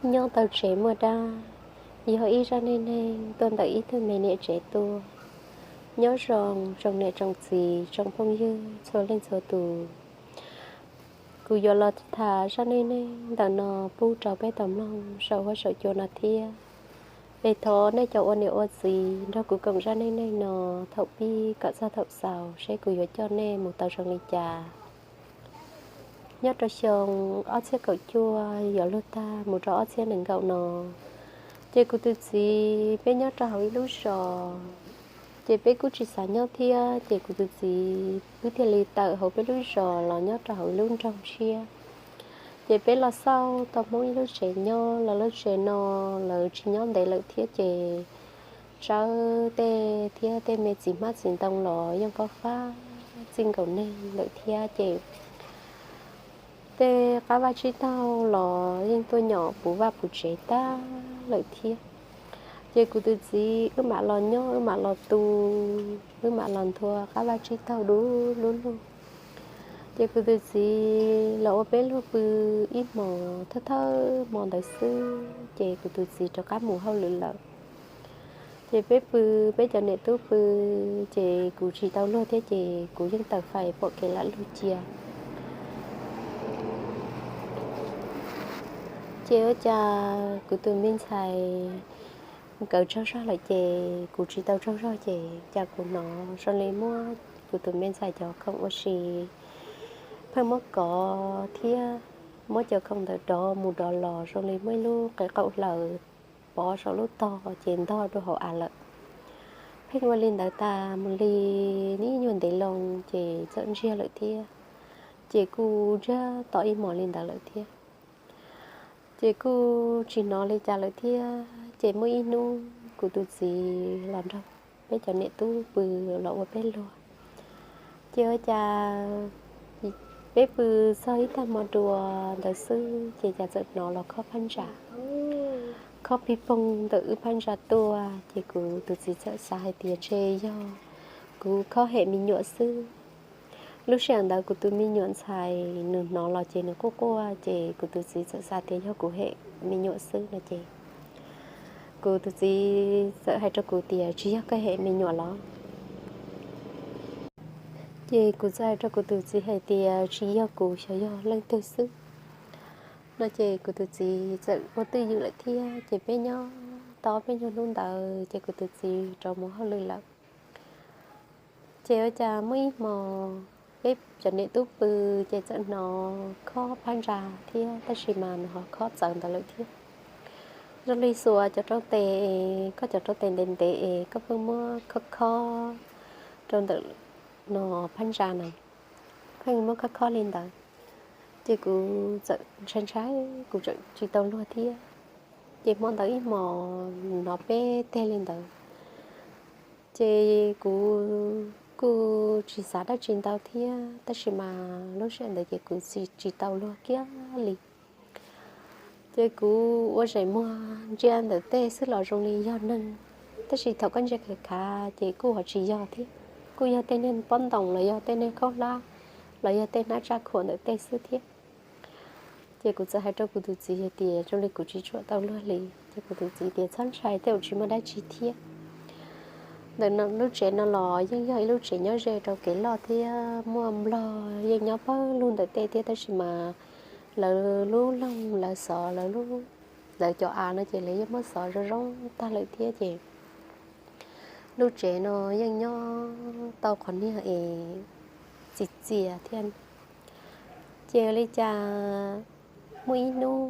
Nyob tau tsev muaj dab, yog ib zaj neej neeg tuaj ntawm ib tug me niam tsev tuaj. Nyob zoo tsoom niam tsoom txiv tsoom phooj ywg txhua leej txhua tus. Kuv yuav los tham zaj neej neeg ntawm no pub rau peb tau mloog saum huab saum cua no thiab. Es thov nej cov ua niam ua txiv nrog kuv koom zaj neej neeg no thaum pib kom txog thaum xaus seb kuv yuav coj nej mus tau zoo li cas. Nyob rau xyoo ob txhiab kaum cuaj yuav luag tag mus rau ob txhiab nees nkaum no, ces kuv tus txiv peb nyob rau hauv ib lub zos, ces peb kuj tsis xav nyob thiab, ces kuv tus txiv wb thiaj li tawm hauv peb lub zos los nyob rau hauv ib lub nroog tshiab. Ces peb los xauj tau Hmoob ib lub tsev nyob, lawv lub tsev no lawv tsis nyob ntev lawm thiab, ces tsawb tej thiab tej me txiv hmab txiv ntoo los yeej fab fab txij nkaus neeg lawm thiab, ces tej qab vaj tsib taug los yeej tuaj nyom puv vaj puv tsev tag lawm thiab. Ces kuv tus txiv wb mam los nyob, wb mam los tu, wb mam los nthua qab vaj tsib taug du lub lug. Ces kuv tus txiv los ua peb luag pw ib hmos, thawj thawj hmo ntawd xwb ces kuv tus txiv rov qab mus hauj lwm lawm. Ces peb pw, peb cov niam tub pw, ces kuv tsis tau luag thiab ces kuv yeej taws fais pom kev lam lug cia. Ces ua cas kuv tus me ntxhais nkawd tsaug zog lawm ces kuv tsis tau tsaug zog, ces cas kuv hnov zoo li muab kuv tus me ntxhais cov khoom ua si pheej muab kov thiab muab cov khoom ntawd dov mus dov los zoo li muaj ib lub qe qaum hlaws pov saum lub tog ces ntog dua hauv av lawm. Pheej ua li ntawd tas mus li ib nyuag ntev loo ces txawm ntsiag lawm thiab. Ces kuj ntsiag to ib hmos li ntawd lawm thiab. Ces kuj tsis hnov li cas lawm thiab, ces muaj ib hnub kuv tus txiv los nrog peb cov niam tub pw los ua peb luag. Ces ua cas peb pw txog ib tag hmo dua ntawd xwb ces cas txawm hnov los khob phab ntsa, khob pig poog ntawm wb phab ntsa tuaj, ces kuv tus txiv txawm xav hais tias ntshe yog kuv khob hem me nyuam xwb. Lub sij hawm ntawd kuv tus me nyuam ntxhais nws hnov los ces nws quaj quaj, ces kuv tus txiv txawm xav tias yog kuv hem me nyuam xwb no ces kuv tus txiv txawm hais rau kuv tias tsis yog koj hem me nyuam los? Ces kuv txawm hais rau kuv tus txiv hais tias tsis yog kuv, xyov yog leej twg xwb no ces kuv tus txiv txawm ua twj ywm lawm thiab. Ces peb nyob tau peb nyuag hnub ntawd ces kuv tus txiv rov mus hauj lwm lawm. Ces ua cas muaj ib hmo peb cov niam tub pw ces txawm hnov khob phab ntsa thiab, tab sis mas nws ho khob txawv ntawd lawm thiab. Zoo li xuas cov rau tes es koj cov rau tes ntev ntev es koj pheej muab khob khob rau ntawm no phab ntsa na, pheej muab khob khob li ntawd. Ces kuv txawm ntshai ntshai, kuv txawm tsis tau luag thiab. Ces hmo ntawd ib hmos hnov peb teg li ntawd, ces kuv kuj tsis xav dab tsi ntau thiab, tab sis mas lub sij hawm ntawd ces kuv tsis tau luag kiag li. Ces kuv ua zeem muag ntsia ntawm tej xwb los zoo li yog neeg, tab sis thaum koj ntsia khav khav ces kuj ho tsis yog thiab, kuj yog tej niag pob ntoos los yog tej niag khaub hlab los yog tej hnab tsaj khuam ntawm tej xwb thiab. Ces kuv txawm hais rau kuv tus txiv hais tias zoo li kuv tsis tshua tau luag li, ces kuv tus txiv tias txhob ntshai, tej zaum tsis muaj dab tsi thiab. Ntawm lub tsev no los yeej yog ib lub tsev nyob ze rau kev loj thiab muaj nplog yeej nyob pawg lug ntawm tej thiab, tab sis mas lawv lub loog lawv xov lawv lub, lawv cov av no ces lawv yeej muab xov zoo zoo tag lawm thiab, ces lub tsev no yeej nyob tau qhov niag es txias txias thiab. Ces ua li cas muaj ib hnub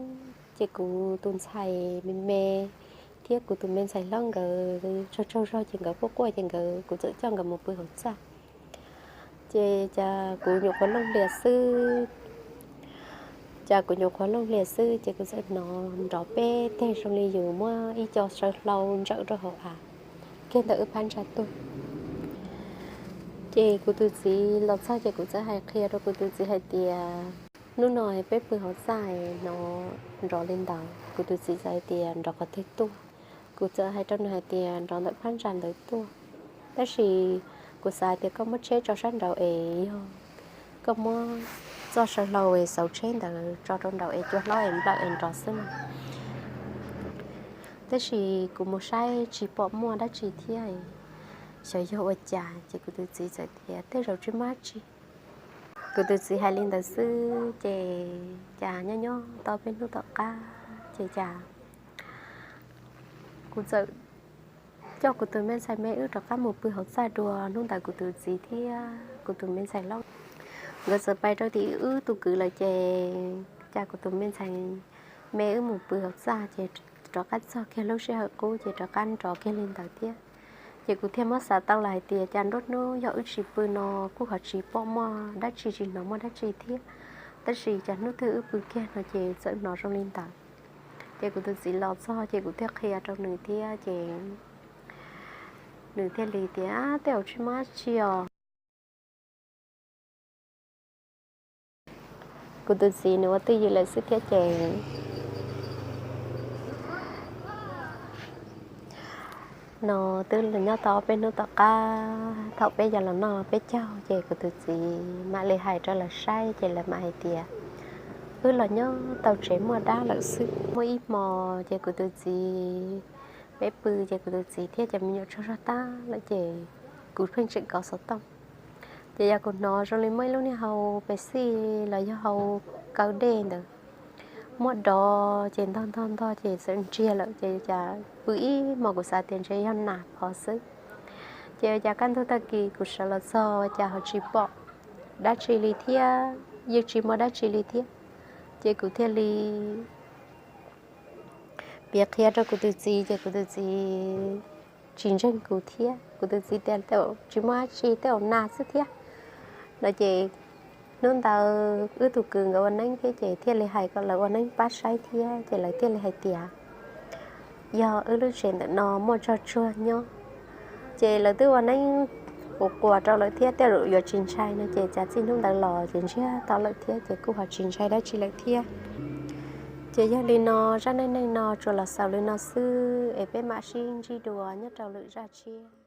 ces kuv tus ntxhais me me thiab kuv tus me ntxhais hlob nkawd tsaug tsaug zog ces nkawd quaj quaj ces nkawd, kuv txawm coj nkawd mus pw hauv txaj. Ces cas kuv nyuam qhuav looj hlias xwb, cas kuv nyuam qhuav looj hlias xwb ces kuv txawm hnov nrov peb teg zoo li yus muab ib co saw hlau ntsawm rau hauv av kiag ntawm wb phab ntsa tuaj. Ces kuv tus txiv los txog ces kuv txawm hais qhia rau kuv tus txiv hais tias hnub no peb pw hauv txaj no nrov li ntawd. Kuv tus txiv txawm hais tias nrov qhov twg tuaj? Kuv txawm hais rau nws hais tias nrov ntawm phab ntsa ntawd tuaj, tab sis kuv xav hais tias koj muab tsheb tso sab nraud es yog koj muab txoj saw hlau es xauv tsheb ntawd tso rau nraud es cua hlob es nplawm es nrov xwb no. Tab sis kuv mus saib tsis pom muaj dab tsi thiab, xyov yog ua cas. Ces kuv tus txiv txawm tias tej zaum tsis muaj dab tsi. Kuv tus txiv hais li ntawd xwb ces cas nyob nyob tau peb hnub tom qab ces cas kuv txawm coj kuv tus me ntxhais me wb rov qab mus pw hauv txaj dua. Hnub ntawd kuv tus txiv thiab kuv tus me ntxhais hlob nkawd txawm pais rau tim wb tus kwv lawm ces cas kuv tus me ntxhais me wb mus pw hauv txaj ces rov qab txog kiag lub sij hawm qub ces rov qab nrov kiag li ntawd thiab. Ces kuv thiaj muab xav tau lawm hais tias cas nruab hnub yog wb tsis pw no kuj ho tsis pom muaj dab tsi tsis hnov muaj dab tsi thiab, tab sis cas hnub twg wb pw kiag no ces txawm hnov zoo li ntawd. Ces kuv tus txiv los txog ces kuv thiaj qhia rau nws thiab ces nws thiaj li tias tej zaum tsis muaj dab tsi os. Kuv tus txiv nws ua twj ywm lawm xwb thiab ces no twb los nyob tau peb hnub tom qab thaum peb yuav los noj peb caug ces kuv tus txiv mam li hais rau lawv saib ces lawv mam hais tias wb los nyob tau tsev muaj dab lawm xwb. Muaj ib hmo ces kuv tus txiv, peb pw ces kuv tus txiv thiab cov me nyuam tsaug zog tag lawm ces kuv pheej tseem kov xov tooj. Ces yog kuv hnov zoo li muaj ib lub niag hau pes xij los yog hau kaw dej ntawd muab dov ces ntog ntog ntog ces txawm ntsiag lawm ces cas pw ib hmos kuv xav tias ntshe yog nas phov xwb. Ces cas kaj ntug tag kis kuv sawv los txog cas ho tsis pom dab tsi li thiab, yeej tsis muaj dab tsi li thiab. Ces kuv thiaj li piav qhia rau kuv tus txiv ces kuv tus txiv tsis ntseeg kuv thiab. Kuv tus txiv tias tej zaum tsis muaj dab tsi, tej zaum nas xwb thiab no ces hnub ntawd wb tus kwv nkawd ua neeb thiab ces thiaj li hais kom lawv ua neeb pab saib thiab ces lawv thiaj li hais tias yog wb lub tsev ntawm no muaj tsog tsuag nyob. Ces lawv twb ua neeb quas quas rau lawm thiab tej zaum yuav tsis ntshai no ces cas txij hnub ntawd los ces ntsiag to lawm thiab ces kuj ho tsis ntshai dab tsi lawm thiab. Ces yog li no zaj neej neeg no tsuas los xaus li no xwb es peb mam sib ntsib dua nyob rau lwm zaj tshiab.